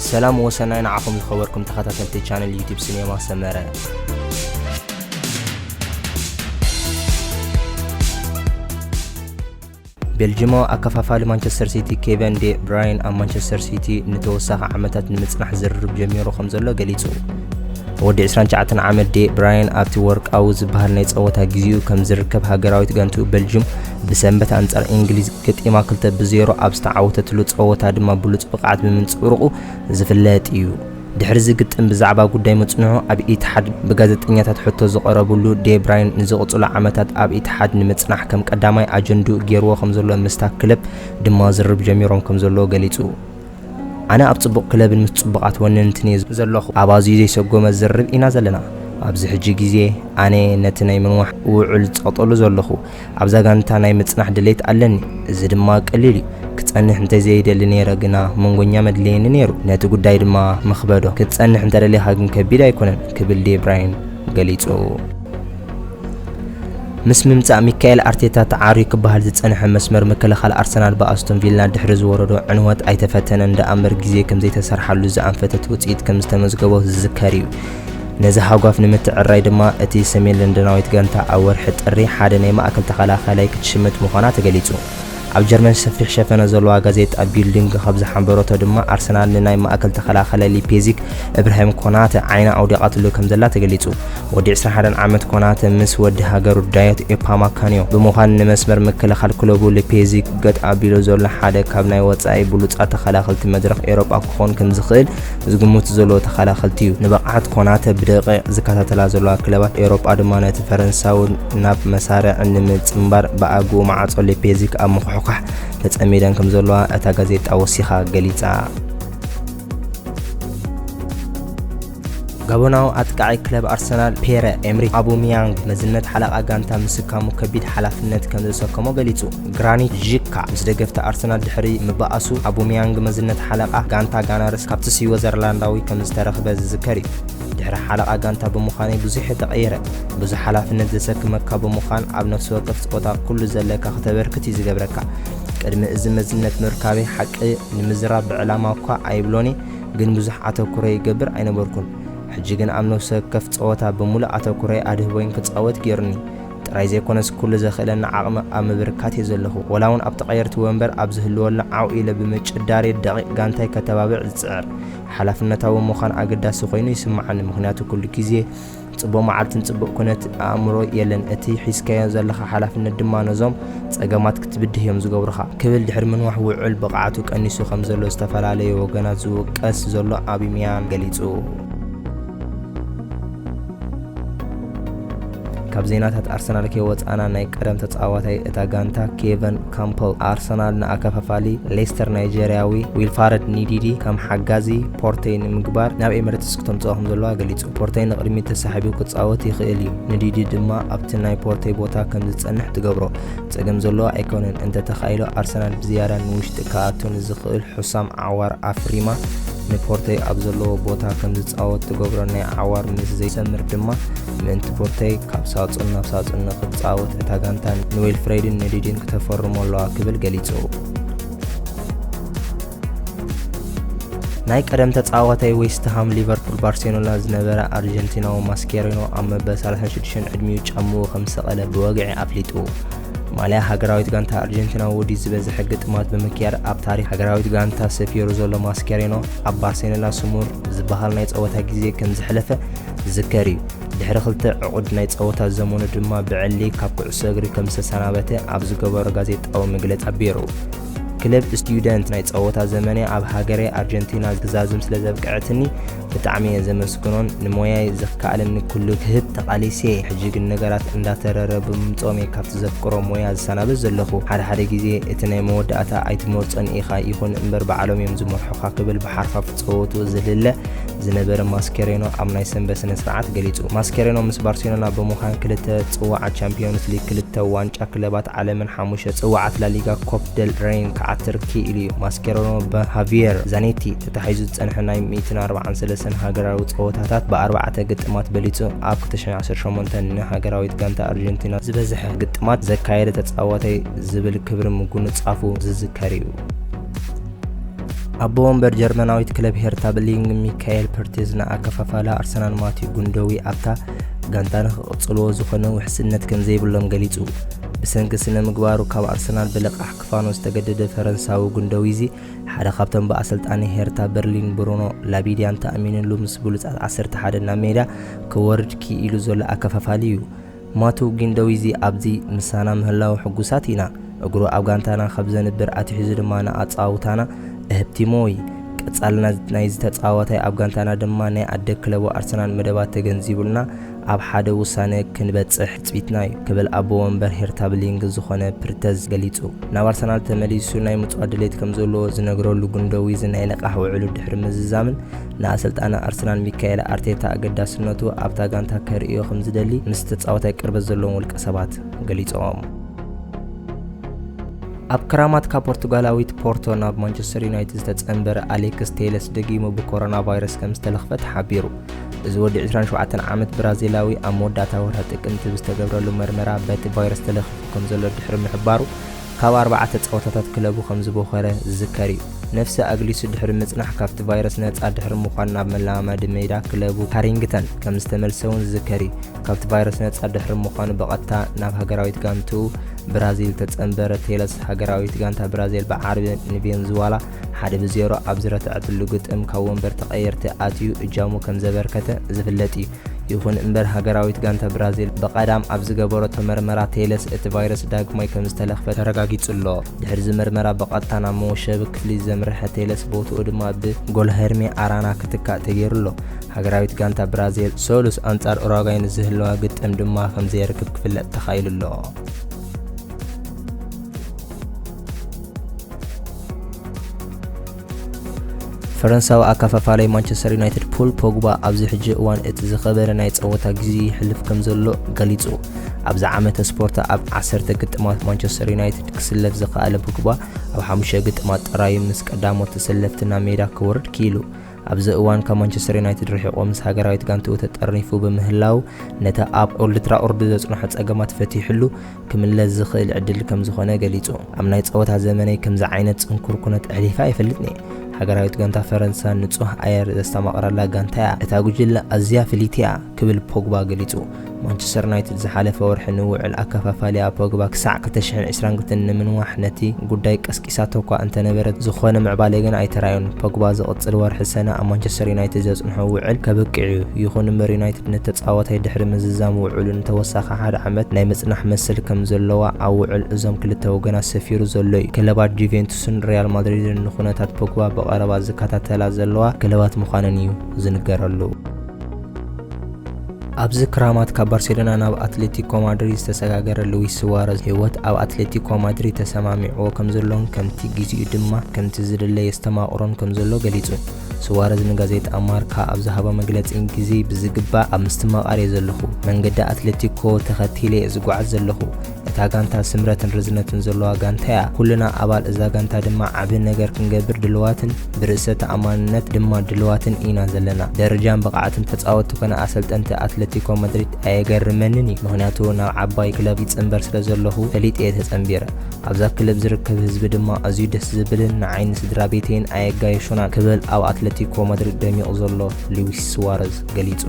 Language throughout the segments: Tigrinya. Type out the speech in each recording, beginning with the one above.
ሰላም ወሰናይ ንዓኹም ዝኸበርኩም ተኸታተልቲ ቻነል ዩቲዩብ ሲኔማ ሰመረ። ቤልጅማዊ ኣከፋፋሊ ማንቸስተር ሲቲ ኬቨን ዴ ብራይን ኣብ ማንቸስተር ሲቲ ንተወሳኺ ዓመታት ንምጽናሕ ዝርርብ ጀሚሩ ከም ዘሎ ገሊጹ። ወዲ ዕስራን ትሽዓተን ዓመት ዴ ብራይን ኣብቲ ወርቃዊ ዝበሃል ናይ ጸወታ ግዜኡ ከም ዝርከብ ሃገራዊት ጋንትኡ ቤልጅም ብሰንበት ኣንጻር እንግሊዝ ገጢማ ክልተ ብዜሮ ኣብ ዝተዓወተትሉ ጸወታ ድማ ብሉጽ ብቕዓት ብምንጽብርቑ ዝፍለጥ እዩ። ድሕሪ እዚ ግጥም ብዛዕባ ጉዳይ ምጽንሑ ኣብ ኢትሓድ ብጋዜጠኛታት ሕቶ ዝቐረብሉ ዴ ብራይን ንዝቕጽሉ ዓመታት ኣብ ኢትሓድ ንምጽናሕ ከም ቀዳማይ ኣጀንድኡ ገይርዎ ከም ዘሎ ምስታ ክለብ ድማ ዝርርብ ጀሚሮም ከም ዘለዎ ገሊጹ። ኣነ ኣብ ጽቡቕ ክለብን ምስ ጽቡቓት ወነንትን እየ ዘለኹ። ኣብ ኣዝዩ ዘይሰጎመ ዝርርብ ኢና ዘለና። ኣብዚ ሕጂ ግዜ ኣነ ነቲ ናይ ምንዋሕ ውዑል ዝጸቕጠሉ ዘለኹ። ኣብዛ ጋንታ ናይ ምጽናሕ ድሌት ኣለኒ። እዚ ድማ ቀሊል እዩ። ክጸንሕ እንተዘይደሊ ነይረ ግና መንጎኛ መድለየኒ ነይሩ። ነቲ ጉዳይ ድማ ምኽበዶ። ክትጸንሕ እንተደሊኻ ግን ከቢድ ኣይኮነን ክብል ዴ ብራይን ገሊጹ። ምስ ምምጻእ ሚካኤል ኣርቴታ ተዓርዩ ክበሃል ዝጸንሐ መስመር ምክልኻል ኣርሰናል ብኣስቶን ቪላ ድሕሪ ዝወረዶ ዕንወት ኣይተፈተነን ደኣ እምበር ግዜ ከም ዘይተሰርሓሉ ዝኣንፈተት ውጽኢት ከም ዝተመዝገቦ ዝዝከር እዩ። ነዚ ሃጓፍ ንምትዕራይ ድማ እቲ ሰሜን ለንደናዊት ጋንታ ኣብ ወርሒ ጥሪ ሓደ ናይ ማእከል ተኸላኻላይ ክትሽምት ምዃና ተገሊጹ። ኣብ ጀርመን ሰፊሕ ሸፈነ ዘለዋ ጋዜጣ ቢልዲንግ ካብ ዝሓበረቶ ድማ ኣርሰናል ንናይ ማእከል ተኸላኻላይ ሊፔዚክ እብራሂም ኮናተ ዓይና ኣውዲቓትሉ ከም ዘላ ተገሊጹ። ወዲ ዕስራን ሓደን ዓመት ኮናተ ምስ ወዲ ሃገሩ ዳዮት ኤፓማካንዮ ብምዃን ንመስመር ምክልኻል ክለቡ ሊፔዚክ ገጥ ኣቢሉ ዘሎ ሓደ ካብ ናይ ወጻኢ ብሉጻት ተኸላኸልቲ መድረኽ ኤውሮጳ ክኾን ከም ዝኽእል ዝግምቱ ዘለዉ ተኸላኸልቲ እዩ። ንብቕዓት ኮናተ ብደቂቕ ዝከታተላ ዘለዋ ክለባት ኤውሮጳ ድማ ነቲ ፈረንሳዊ ናብ መሳርዕ ንምጽንባር ብኣግኡ ማዕጾ ሊፔዚክ ኣብ ምኹሕኳሕ ተጸሚደን ከም ዘለዋ እታ ጋዜጣ ወሲኻ ገሊጻ። ጋቦናዊ ኣጥቃዓይ ክለብ ኣርሰናል ፔረ ኤምሪክ ኣቡሚያንግ መዝነት ሓለቓ ጋንታ ምስካሙ ከቢድ ሓላፍነት ከም ዘሰከሞ ገሊጹ። ግራኒት ዥካ ምስ ደገፍቲ ኣርሰናል ድሕሪ ምባኣሱ ኣቡሚያንግ መዝነት ሓለቓ ጋንታ ጋናርስ ካብቲ ስዊዘርላንዳዊ ከም ዝተረኽበ ዝዝከር እዩ። ድሕሪ ሓለቓ ጋንታ ብምዃነይ ብዙሕ ተቐይረ። ብዙሕ ሓላፍነት ዘሰክመካ ብምዃን ኣብ ነፍሲ ወከፍ ጸወታ ኩሉ ዘለካ ክተበርክት እዩ ዝገብረካ። ቅድሚ እዚ መዝነት ምርካበይ ሓቂ ንምዝራብ ብዕላማ እኳ ኣይብሎን እየ፣ ግን ብዙሕ ኣተኩሮ ይገብር ኣይነበርኩን። ሕጂ ግን ኣብ ነፍሲ ወከፍ ጸወታ ብምሉእ ኣተኩሮይ ኣድህቦይን ክጻወት ገይሩኒ። ጥራይ ዘይኮነስ ኩሉ ዘኽእለኒ ዓቕሚ ኣብ ምብርካት እየ ዘለኹ። ወላ እውን ኣብ ተቐየርቲ ወንበር ኣብ ዝህልወሉ ዓው ኢለ ብምጭዳሬ ደቂቕ ጋንታይ ከተባብዕ ዝጽዕር ሓላፍነታዊ ምዃን ኣገዳሲ ኮይኑ ይስምዓኒ፣ ምኽንያቱ ኩሉ ግዜ ጽቡቕ መዓልትን ጽቡቕ ኩነት ኣእምሮ የለን፣ እቲ ሒዝካዮ ዘለኻ ሓላፍነት ድማ ነዞም ጸገማት ክትብድህ እዮም ዝገብሩኻ ክብል ድሕሪ ምንዋሕ ውዑል ብቕዓቱ ቀኒሱ ከም ዘሎ ዝተፈላለዩ ወገናት ዝውቀስ ዘሎ ኣቢሚያን ገሊጹ። ካብ ዜናታት ኣርሰናል ከይወጻና ናይ ቀደም ተጻዋታይ እታ ጋንታ ኬቨን ካምፐል ኣርሰናል ንኣከፋፋሊ ሌስተር ናይጀርያዊ ዊልፋረድ ኒዲዲ ከም ሓጋዚ ፖርተይ ንምግባር ናብ ኤምሬትስ ክተምጽኦ ከም ዘለዋ ገሊጹ። ፖርተይ ንቕድሚት ተሳሒቡ ክጻወት ይኽእል እዩ። ንዲዲ ድማ ኣብቲ ናይ ፖርተይ ቦታ ከም ዝጸንሕ ትገብሮ። ጸገም ዘለዎ ኣይኮነን። እንተተኻኢሉ ኣርሰናል ብዝያዳ ንውሽጢ ክኣቱ ንዝኽእል ሕሳም ዓዋር ኣፍሪማ ንፖርተይ ኣብ ዘለዎ ቦታ ከም ዝጻወት ትገብሮ። ናይ ዓዋር ምስ ዘይሰምር ድማ ምእንቲ ፖርተይ ካብ ሳጹን ናብ ሳጹን ንኽጻወት እታ ጋንታ ንዊልፍሬድን ንዲዲን ክተፈርሞ ኣለዋ ክብል ገሊጹ። ናይ ቀደም ተጻዋታይ ዌስትሃም፣ ሊቨርፑል፣ ባርሴሎና ዝነበረ ኣርጀንቲናዊ ማስኬሪኖ ኣብ መበል ሰላሳ ሽዱሽተ ዕድሚኡ ጫምኡ ከም ዝሰቐለ ብወግዒ ኣፍሊጡ። ማልያ ሃገራዊት ጋንታ ኣርጀንቲና ውዲ ዝበዝሐ ግጥማት ብምክያድ ኣብ ታሪኽ ሃገራዊት ጋንታ ሰፊሩ ዘሎ ማስኬሪኖ ኣብ ባርሴሎና ስሙር ዝበሃል ናይ ጸወታ ግዜ ከም ዘሕለፈ ዝዝከር እዩ። ድሕሪ ክልተ ዕቑድ ናይ ጸወታ ዘመኑ ድማ ብዕሊ ካብ ኩዕሶ እግሪ ከም ዝተሰናበተ ኣብ ዝገበሮ ጋዜጣዊ መግለጺ ሓቢሩ። ክለብ ስቱደንት ናይ ጸወታ ዘመነይ ኣብ ሃገረይ ኣርጀንቲና ክዛዝም ስለ ዘብቅዐትኒ ብጣዕሚ እየ ዘመስግኖን ንሞያይ ዘከኣለኒ ኩሉ ክህብ ተቓሊሰ እየ። ሕጂ ግን ነገራት እንዳተረረ ብምምጽኦም እየ ካብቲ ዘፍቅሮ ሞያ ዝሰናበት ዘለኹ። ሓደ ሓደ ግዜ እቲ ናይ መወዳእታ ኣይትመርጾን ኢኻ፣ ይኹን እምበር ባዕሎም እዮም ዝመርሑኻ ክብል ብሓርፋፍ ጸወትኡ ዝልለ ዝነበረ ማስኬሬኖ ኣብ ናይ ሰንበት ስነ ስርዓት ገሊጹ። ማስኬሬኖ ምስ ባርሴሎና ብምዃን ክልተ ጽዋዓት ቻምፒዮንስ ሊግ፣ ክልተ ዋንጫ ክለባት ዓለምን ሓሙሽተ ጽዋዓት ላሊጋ ኮፕ ደል ሬይን ክዓትር ክኢሉ እዩ። ማስኬሬኖ ብሃቪየር ዛኔቲ ተታሒዙ ዝጸንሐ ናይ ሚእትን ኣርባዓን ሰለስተን ሃገራዊ ጸወታታት ብኣርባዕተ ግጥማት በሊጹ ኣብ ክልተ ሽሕን ዓሰርተ ሸሞንተን ንሃገራዊት ጋንታ ኣርጀንቲና ዝበዝሐ ግጥማት ዘካየደ ተጻዋታይ ዝብል ክብሪ ምጉንጻፉ ዝዝከር እዩ። ኣቦ ወንበር ጀርመናዊት ክለብ ሄርታ በርሊን ሚካኤል ፐርቴዝ ንኣከፋፋሊ ኣርሰናል ማቲው ጉንዶዊ ኣብታ ጋንታ ንኽቕጽልዎ ዝኾነ ውሕስነት ከም ዘይብሎም ገሊጹ። ብሰንኪ ስነ ምግባሩ ካብ ኣርሰናል ብልቓሕ ክፋኖ ዝተገደደ ፈረንሳዊ ጉንዶዊ፣ እዚ ሓደ ካብቶም ብኣሰልጣኒ ሄርታ በርሊን ብሩኖ ላቢድያን ተኣሚንሉ ምስ ብሉጻት ዓሰርተ ሓደ ናብ ሜዳ ክወርድ ክኢሉ ዘሎ ኣከፋፋሊ እዩ። ማቱ ጊንደዊዚ ኣብዚ ምሳና ምህላው ሕጉሳት ኢና። እግሩ ኣብ ጋንታና ካብ ዘንብር ኣትሒዙ ድማ ንኣጻውታና እህብቲሞ እዩ። ቀጻልና ናይዚ ተጻዋታይ ኣብ ጋንታና ድማ ናይ ኣደ ክለቡ ኣርሰናል መደባት ተገንዚቡልና ኣብ ሓደ ውሳነ ክንበጽሕ ትጽቢትና እዩ ክብል ኣቦ ወንበር ሄርታ ብሊንግ ዝኾነ ፕርተዝ ገሊጹ። ናብ ኣርሰናል ተመሊሱ ናይ ምጽዋት ድሌት ከም ዘለዎ ዝነግረሉ ጉንደዊዚ ናይ ለቃሕ ውዕሉ ድሕሪ ምዝዛምን ንኣሰልጣኒ ኣርሰናል ሚካኤል ኣርቴታ ኣገዳስነቱ ኣብታ ጋንታ ከርእዮ ከም ዝደሊ ምስ ተጻዋታይ ቅርበት ዘለዎም ውልቀ ሰባት ገሊጾም። ኣብ ክራማት ካብ ፖርቱጋላዊት ፖርቶ ናብ ማንቸስተር ዩናይትድ ዝተጸንበረ ኣሌክስ ቴለስ ደጊሙ ብኮሮና ቫይረስ ከም ዝተለኽፈ ተሓቢሩ። እዚ ወዲ ዕስራን ሸውዓተን ዓመት ብራዚላዊ ኣብ መወዳእታ ወርሒ ጥቅምቲ ብዝተገብረሉ መርመራ በቲ ቫይረስ ተለኺፉ ከም ዘሎ ድሕሪ ምሕባሩ፣ ካብ ኣርባዕተ ጸወታታት ክለቡ ከም ዝቦኸረ ዝዝከር እዩ። ነፍሲ ኣግሊሱ ድሕሪ ምጽናሕ ካብቲ ቫይረስ ነጻ ድሕሪ ምዃን ናብ መለማመዲ ሜዳ ክለቡ ካሪንግተን ከም ዝተመልሰ እውን ዝዝከር እዩ። ካብቲ ቫይረስ ነጻ ድሕሪ ምዃኑ ብቐጥታ ናብ ሃገራዊት ጋንትኡ ብራዚል ተጸንበረ። ቴለስ ሃገራዊት ጋንታ ብራዚል ብዓርቢ ንቬንዙዋላ ሓደ ብዜሮ ኣብ ዝረትዐትሉ ግጥም ካብ ወንበር ተቐየርቲ ኣትዩ እጃሙ ከም ዘበርከተ ዝፍለጥ እዩ። ይኹን እምበር ሃገራዊት ጋንታ ብራዚል ብቐዳም ኣብ ዝገበረቶ መርመራ ቴለስ እቲ ቫይረስ ዳግማይ ከም ዝተለኽፈ ተረጋጊጹ ኣሎ። ድሕሪ እዚ መርመራ ብቐጥታ ናብ መወሸቢ ክፍሊ ዘምርሐ ቴለስ ቦትኡ ድማ ብጎልሄርሜ ኣራና ክትካእ ተገይሩ ኣሎ። ሃገራዊት ጋንታ ብራዚል ሰሉስ ኣንጻር ኡራጓይ ንዝህልዋ ግጥም ድማ ከም ዘየርክብ ክፍለጥ ተኻኢሉ ኣሎ። ፈረንሳዊ ኣከፋፋላይ ማንቸስተር ዩናይትድ ፖል ፖግባ ኣብዚ ሕጂ እዋን እቲ ዝኸበረ ናይ ጸወታ ግዜ ይሕልፍ ከም ዘሎ ገሊጹ። ኣብዚ ዓመተ ስፖርት ኣብ ዓሰርተ ግጥማት ማንቸስተር ዩናይትድ ክስለፍ ዝኸኣለ ፖግባ ኣብ ሓሙሽተ ግጥማት ጥራይ ምስ ቀዳሞት ተሰለፍቲ ናብ ሜዳ ክወርድ ክኢሉ። ኣብዚ እዋን ካብ ማንቸስተር ዩናይትድ ርሒቑ ምስ ሃገራዊት ጋንትኡ ተጠርኒፉ ብምህላው ነቲ ኣብ ኦልድ ትራፎርድ ዘጽንሖ ጸገማት ፈቲሕሉ ክምለስ ዝኽእል ዕድል ከም ዝኾነ ገሊጹ። ኣብ ናይ ጸወታ ዘመነይ ከምዚ ዓይነት ጽንኩር ኩነት ኣሕሊፈ ኣይፈልጥን እየ። ሃገራዊት ጋንታ ፈረንሳ ንጹህ ኣየር ዘስተማቕረላ ጋንታ እያ። እታ ጉጅለ ኣዝያ ፍልይቲ እያ ክብል ፖግባ ገሊጹ። ማንቸስተር ዩናይትድ ዝሓለፈ ወርሒ ንውዕል ኣከፋፋሊኣ ፖግባ ክሳዕ ክልተ ሽሕን ዕስራን ክልተን ንምንዋሕ ነቲ ጉዳይ ቀስቂሳቶ እኳ እንተነበረት፣ ዝኾነ ምዕባለ ግን ኣይተራእዮን። ፖግባ ዝቕጽል ወርሒ ሰነ ኣብ ማንቸስተር ዩናይትድ ዘጽንሖ ውዕል ከብቅዕ እዩ። ይኹን እምበር ዩናይትድ ነቲ ተጻዋታይ ድሕሪ ምዝዛም ውዕሉ ንተወሳኺ ሓደ ዓመት ናይ ምጽናሕ መሰል ከም ዘለዋ ኣብ ውዕል እዞም ክልተ ወገናት ሰፊሩ ዘሎ እዩ። ክለባት ጁቬንቱስን ሪያል ማድሪድን ንኩነታት ፖግባ ብቐረባ ዝከታተላ ዘለዋ ክለባት ምዃነን እዩ ዝንገረሉ። ኣብዚ ክራማት ካብ ባርሴሎና ናብ ኣትሌቲኮ ማድሪድ ዝተሰጋገረ ሉዊስ ሱዋረዝ ህይወት ኣብ ኣትሌቲኮ ማድሪድ ተሰማሚዕዎ ከም ዘሎን ከምቲ ግዜኡ ድማ ከምቲ ዝድለ የስተማቕሮን ከም ዘሎ ገሊጹ። ሱዋረዝ ንጋዜጣ ማርካ ኣብ ዝሃቦ መግለጺ፣ ግዜ ብዝግባእ ኣብ ምስትምቓር እየ ዘለኹ። መንገዲ ኣትሌቲኮ ተኸቲለ እየ ዝጓዓዝ ዘለኹ። እታ ጋንታ ስምረትን ርዝነትን ዘለዋ ጋንታ እያ። ኩልና ኣባል እዛ ጋንታ ድማ ዓቢ ነገር ክንገብር ድልዋትን ብርእሰ ተኣማንነት ድማ ድልዋትን ኢና ዘለና። ደረጃን ብቕዓትን ተጻወትቲ ኮነ ኣሰልጠንቲ ኣትለቲኮ ማድሪድ ኣየገርመንን እዩ፣ ምኽንያቱ ናብ ዓባይ ክለብ ይጽንበር ስለ ዘለኹ ፈሊጠ እየ ተጸንቢረ። ኣብዛ ክለብ ዝርከብ ህዝቢ ድማ ኣዝዩ ደስ ዝብልን ንዓይን ስድራ ቤተይን ኣየጋየሹናን ክብል ኣብ ኣትለቲኮ ማድሪድ ደሚቑ ዘሎ ሉዊስ ሱዋረዝ ገሊጹ።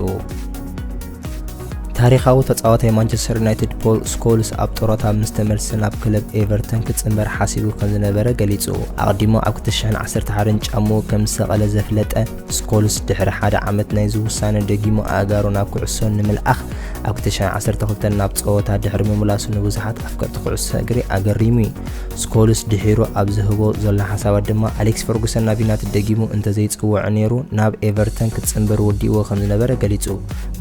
ታሪኻዊ ተጻዋታይ ማንቸስተር ዩናይትድ ፖል ስኮልስ ኣብ ጡረታ ምስ ተመልሰ ናብ ክለብ ኤቨርተን ክጽንበር ሓሲቡ ከም ዝነበረ ገሊጹ። ኣቐዲሙ ኣብ ክልተ ሽሕን ዓሰርተ ሓደን ጫምኡ ከም ዝሰቐለ ዘፍለጠ ስኮልስ፣ ድሕሪ ሓደ ዓመት ናይዚ ውሳነ ደጊሙ ኣእጋሩ ናብ ኩዕሶ ንምልኣኽ ኣብ ክልተ ሽሕን ዓሰርተ ክልተን ናብ ጸወታ ድሕሪ ምምላሱ ንብዙሓት ኣፍቀርቲ ኩዕሶ እግሪ ኣገሪሙ እዩ። ስኮልስ ድሒሩ ኣብ ዝህቦ ዘሎ ሓሳባት ድማ፣ ኣሌክስ ፈርጉሰን ናብ ዩናይትድ ደጊሙ እንተዘይጽውዖ ነይሩ፣ ናብ ኤቨርተን ክጽንበር ወዲእዎ ከም ዝነበረ ገሊጹ።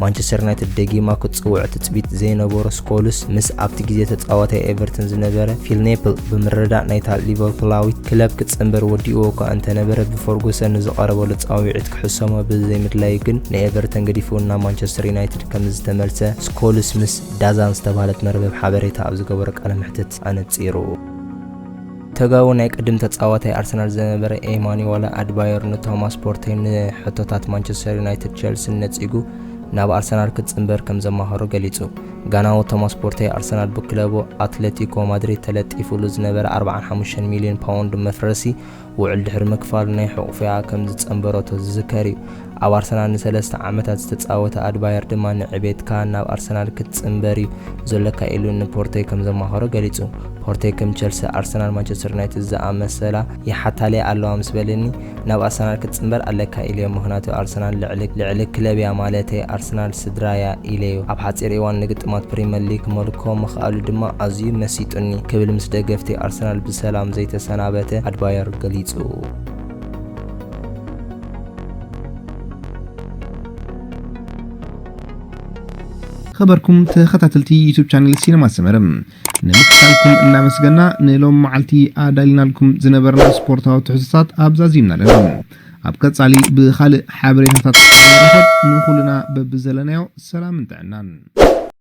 ማንቸስተር ዩናይትድ ደጊማ ክትጽውዖ ትጽቢት ዘይነበሮ ስኮልስ፣ ምስ ኣብቲ ግዜ ተጻዋታይ ኤቨርተን ዝነበረ ፊል ኔፕል ብምርዳእ፣ ናይታ ሊቨርፑላዊት ክለብ ክጽንበር ወዲእዎ እኳ እንተነበረ፣ ብፈርጉሰን ንዝቐረበሉ ጻውዒት ክሕሰሞ ብዘይምድላዩ ግን ንኤቨርተን ገዲፉ ናብ ማንቸስተር ዩናይትድ ከም ዝተመልሰ ስኮልስ ምስ ዳዛን ዝተባህለት መርበብ ሓበሬታ ኣብ ዝገበሮ ቃለ መሕትት ኣነጺሩ። ተጋዊ ናይ ቅድም ተጻዋታይ ኣርሰናል ዝነበረ ኤማኑዋላ ኣድባዮር ንቶማስ ፖርቴ ንሕቶታት ማንቸስተር ዩናይትድ ቸልሲን ነጺጉ ናብ ኣርሰናል ክትጽንበር ከም ዘማኸሮ ገሊጹ። ጋናዊ ቶማስ ፖርቴ ኣርሰናል ብክለቡ ኣትሌቲኮ ማድሪድ ተለጢፉሉ ዝነበረ ኣርባዓን ሓሙሽተን ሚልዮን ፓውንድ መፍረሲ ብውዕል ድሕሪ ምክፋሉ ናይ ሕቑፍያ ከም ዝጸንበረቶ ዝዝከር እዩ። ኣብ ኣርሰናል ንሰለስተ ዓመታት ዝተጻወተ ኣድባየር ድማ ንዕቤትካ ናብ ኣርሰናል ክትጽንበር እዩ ዘሎካ ኢሉ ንፖርቴ ከም ዘማኸሮ ገሊጹ። ፖርቴ ከም ቸልሲ፣ ኣርሰናል፣ ማንቸስተር ዩናይትድ ዝኣመሰላ ይሓታለያ ኣለዋ ምስ በለኒ ናብ ኣርሰናል ክትጽንበር ኣለካ ኢለዮ። ምኽንያቱ ኣርሰናል ልዕሊ ክለብያ ማለተይ ኣርሰናል ስድራያ ኢለዮ። ኣብ ሓጺር እዋን ንግጥማት ፕሪመር ሊግ መልኮ ምኽኣሉ ድማ ኣዝዩ መሲጡኒ ክብል ምስ ደገፍቲ ኣርሰናል ብሰላም ዘይተሰናበተ ኣድባየር ገሊጹ። ኸበርኩም ተኸታተልቲ ዩቱብ ቻነል ሲነማ ሰመረ ንምክታልኩም እናመስገና ንሎም መዓልቲ ኣዳሊናልኩም ዝነበርና ስፖርታዊ ትሕዝቶታት ኣብዛዚምና ኣለና። ኣብ ቀጻሊ ብኻልእ ሓበሬታታት ንራኸብ። ንኹልና በብዘለናዮ ሰላምን ጥዕናን።